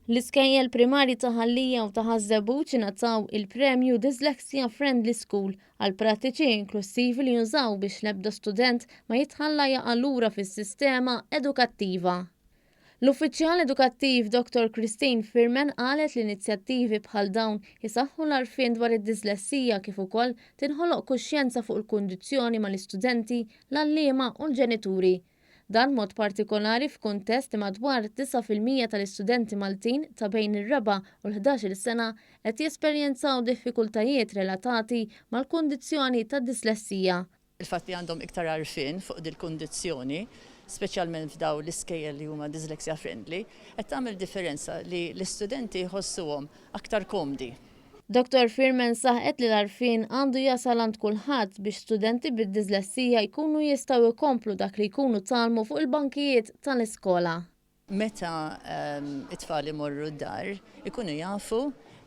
L-iskejjel primarji ta' Ħal Lija u ta' Ħaż-Żebbuġ ingħataw il-premju Dyslexia Friendly School għal prattiċi inklussivi li jużaw biex l-ebda student ma jitħalla jaqa' lura fis-sistema edukattiva. L-Uffiċjal Edukattiv Dottor Christine Firmen qalet li inizjattivi bħal dawn isaħħu l-għarfien dwar id-dislessija kif ukoll tinħoloq kuxjenza fuq il-kundizzjoni mal-istudenti, l-għalliema u l-ġenituri. Dan b'mod partikolari f'kuntest li madwar 9% tal-istudenti Maltin ta' bejn ir-raba' u l-ħdax-il sena qed jesperjenzaw diffikultajiet relatati mal-kundizzjoni tad-dislessija. Il-fatt li għandhom iktar għarfien fuq dil-kundizzjoni, speċjalment f'dawn l-iskejjel li huma dyslexia friendly, qed tagħmel differenza li l-istudenti jħossuhom aktar komdi. Dottor Firman saħqet li l-għarfien għandu jasal għand kulħadd biex studenti bid-dislessija jkunu jistgħu jkomplu dak li jkunu tgħallmu fuq il-bankijiet tal-iskola. Meta t-tfal imorru d-dar ikunu jafu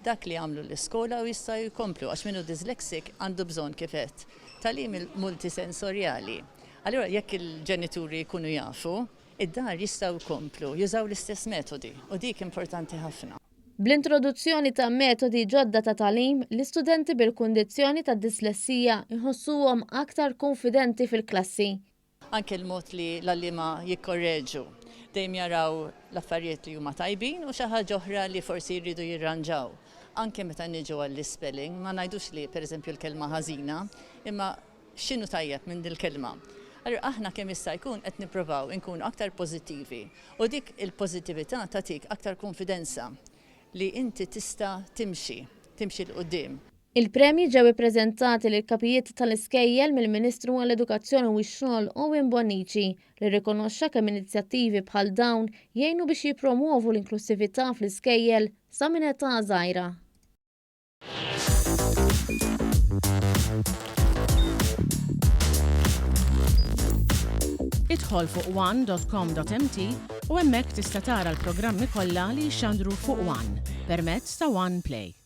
dak li għamlu l-iskola u jistgħu jkomplu għax min hu dyslexic għandu bżonn kif għedt tagħlim multisensorjali. Allura jekk il-ġenituri jkunu jafu, id-dar jistgħu jkomplu jużaw l-istess metodi u dik importanti ħafna. Bl-introduzzjoni ta' metodi ġodda ta' tagħlim, l-istudenti bil-kundizzjoni tad-dislessija jħossuhom aktar kunfidenti fil-klassi. Anke l-mod li l-għalliema jikkorreġu. Dejjem jaraw l-affarijiet li huma tajbin u xi ħaġa oħra li forsi jridu jirranġaw. Anke meta niġu għall-ispelling, ma ngħidux li pereżempju l-kelma ħażina, imma x'inhu tajjeb minn dil-kelma. Allura aħna kemm jista' jkun qed nipprovaw inkunu aktar pożittivi u dik il-pożittività tagħtik aktar kunfidenza li inti tista' timxi, timxi 'l quddiem. Il-premji ġew ippreżentati lill-kapijiet tal-iskejjel mill-Ministru għall-Edukazzjoni u x-Xogħol Owen Bonnici li rrikonoxxa kemm inizjattivi bħal dawn jgħinu biex jippromwovu l-inklussività fl-iskejjel sa minn età żgħira. Idħol fuq one.com.mt u hemmhekk tista' tara l-programmi kollha li jixxandru fuq One permezz ta' One Play.